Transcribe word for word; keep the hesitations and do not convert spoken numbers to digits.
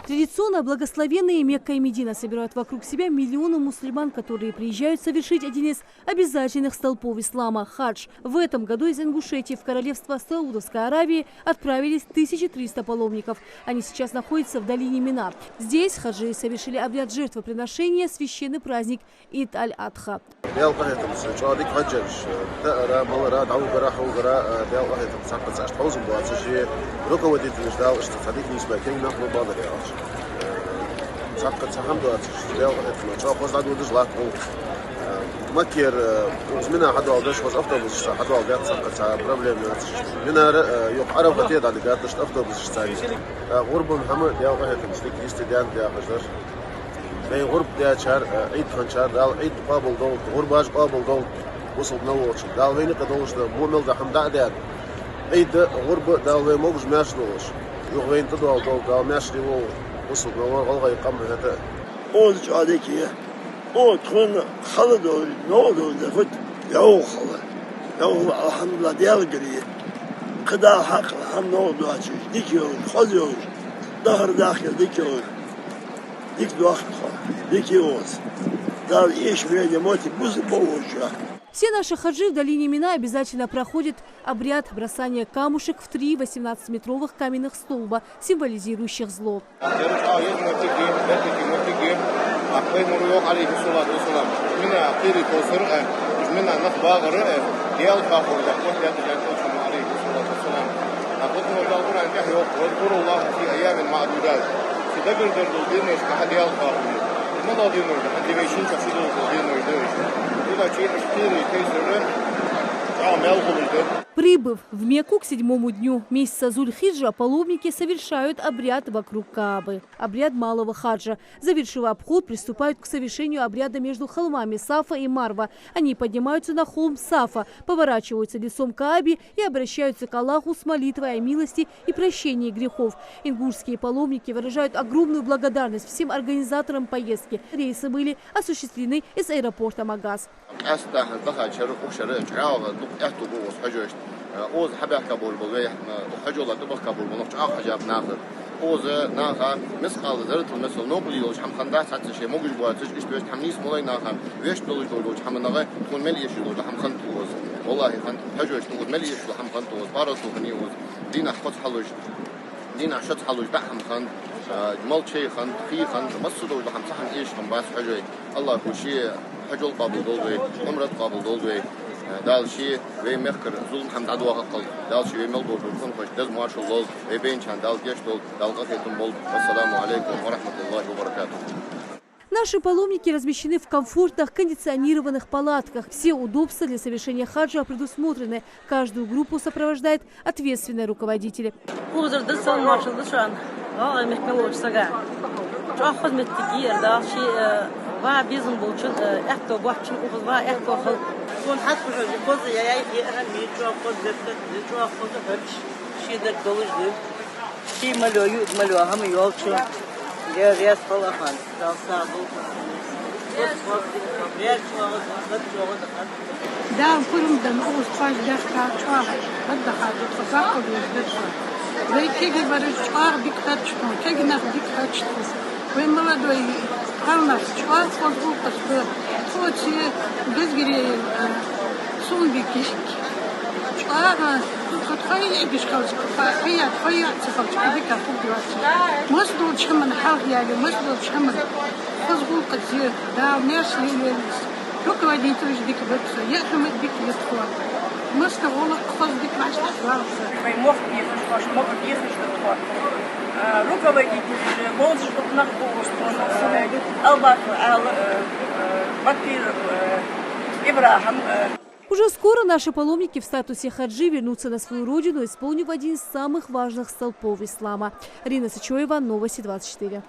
Традиционно благословенные Мекка и Медина собирают вокруг себя миллионы мусульман, которые приезжают совершить один из обязательных столпов ислама — хадж. В этом году из Ингушетии в Королевство Саудовской Аравии отправились тысяча триста паломников. Они сейчас находятся в долине Мина. Здесь хаджи совершили обряд жертвоприношения, священный праздник Ид аль-Адха. Даьла къахетамца чӀоагӀа дика хьоаджараш, даара, малара, дӀавугара, хьувгара, Даьла къахетамца цхьаккха цхьа иштта хьовзам боацаш, руководителаш, Дала иштта цхьа дика нийсбаь кегий нах ма балара яхаш. Цхьаккха цхьа хӀама доацаш, Даьла къахетамца чӀоагӀа хоза дӀадодаш латт гӀулакх. Маккера, э, из Мина хьадоаладеш, хоза автобусашца хьадоаладаьд, цхьаккха цхьа проблема яцаш. Минара, э, юха Ӏарафате дӀадигад иштта автобусашца. Э, гӀурбан хӀама Даьла къахетамца дика йистедаьннад яхаш дар. Вай гӀурба даьчар, э, Ӏид хинначар Дала Ӏид къоабалдолда, гӀурбаш къоабалдолда, бусалба мел волча. Дала вайна юкъе долаш да, во мел да хӀама дӀа а даьд. Ӏид а, гӀурба а Дала вай могаш-маьрша долаш, юха вайна тӀадоаладолда, Дала маьрша волва бусалба мел вола гӀалгӀай къам хӀета а. Оза чӀоагӀа дика я. О, тхона хала долаш, новкъа долаш да фуд? ЙӀовхал. ЙӀовхал, алхьамдулиллахӀ, Даьлагара я. Кхы Дала хьакъ хӀама новкъа доацаш, дика йолаш, хоза йолаш, дахар дахкар дика йолаш. Дика доахк тхо, дика я оза. Дала эша вайна моттиг бусалба волчоа. Все наши хаджи в долине Мина обязательно проходят обряд бросания камушек в три восемнадцатиметровых каменных столба, символизирующих зло. Дерригаш а еза моттиг я, беркате моттиг я. Пайхамара йоах, Ӏалайхи ссалату вассалам, Мина кхерий тосар а, Мина нах багӀар а, Даьла хахар а, Даьла хьехар а, Ӏалайхи ссалату вассалам. Дала Къуръан тӀа йоах: «واذكروا الله في أيام معدودات». Ший дагардара дола деношка Даьла хахар де. Из малагӀа денош да? ХӀанз вай шин чу ши дола денош да уж. Цудухьа уж кхерий тосар а чӀоагӀа маьл хулаш да. Прибыв в Мекку к седьмому дню месяца Зуль-Хиджа, паломники совершают обряд вокруг Каабы, обряд малого хаджа. Завершив обход, приступают к совершению обряда между холмами Сафа и Марва. Они поднимаются на холм Сафа, поворачиваются лицом к Каабе и обращаются к Аллаху с молитвой о милости и прощении грехов. Ингушские паломники выражают огромную благодарность всем организаторам поездки. Рейсы были осуществлены из аэропорта Магас. Къаьстта хӀанз даха шера, укх шера чӀоагӀа дукха аьттув ба укх хьажошта. Оза хьабаьхка болаш бола вай, укх хьажол тӀабахка болаш бола нах чӀоагӀа хьежаб нах. Оза наха мискъала зарратал масал новкъарле йолаш хӀама хиннадац цхьацца шоай могаш боацаш, иштта вешта хӀама нийса ма лой наха, вешта долаш долча хӀаманга тхона мел эшаш дола хӀама хиннад оза. ВаллахӀи, хиннад, хьажошта оза мел эшаш дола хӀама хиннад оза, паргӀато хиннай оза. Дийнахьа кхозза хьалуш, дийнахьа шозза хьалуш даа хӀама хиннад, а, молча хиннад, хий хиннад, массадолча хӀама, цхьа хӀама эшаш хиннабац хьажой. Аллахӏо ший хьажол къоабалдолда вай, Ӏумрат къоабалдолда вай. Дала ший вай мехкара зулам хӀама дӀадоахалда, Дала ший вай мел болча къонахошта деза моаршал лолда, вай байначарна Дала гешт долда, Дала къахетам болба. Вассаламу Ӏалайкум ва рахьматуллахӀи ва баракатухӀ. Наши паломники размещены в комфортных кондиционированных палатках. Все удобства для совершения хаджа предусмотрены. Каждую группу сопровождает ответственный руководитель. Укхазара деза салам-моаршал да шоана, гӀалгӀай мехка мел волча сага. ЧӀоагӀа хоза моттиг я ер, Дала ший, э, ва безам болчун, э, аьттув боацачун укхаза ва аьттув хилба. Сона хьатӀахьежа, хоза я, я, я, хӀама я, чӀоагӀа хоза беркат да, чӀоагӀа хоза хьадж, ший дерг долаш да. Ший мел йола, юкъ мел йола хӀама йолча, Даьла раьза хилва хьона, Дала сагӀа долда. Дала пурам денна, укхаза тхоаш баьхкаб чӀоагӀа, хӀаьта хьажа тхо, баккхал деш да тхо. Вай кегий бараш чӀоагӀа дика хьаьрча тхона, кегий нах дика хьаьрча тхона. Вай молодой пхьарнас чӀоагӀа хоза гӀулакхаш ба. Тхоца безгаре, э, сунбикиш. ЧӀоагӀа, тхо тхоай эгиш хилча, тхо хьаяь, тхоай яа ца хилча, дика хургйоацаш. Массадолча хӀаман хьалхаяьле, массадолча хӀаман хоза гӀулакхаца Дала маьрша лелавелва. Руководителаш дика ба тха, яа хӀама дика я тхона. Массадола гӀулакх хоза дика вӀаштӀехьа валца. Вай мохк дехаш, вай мохк дехаш да тхо. А, руководителаш, бовзаш дукха нах ба укхаза тхона, Албаков Ӏаьла, э, э, Батыров, э, ИбрахӀим, э. Уже скоро наши паломники в статусе хаджи вернутся на свою родину, исполнив один из самых важных столпов ислама. Рина Сычоева, Новости двадцать четыре.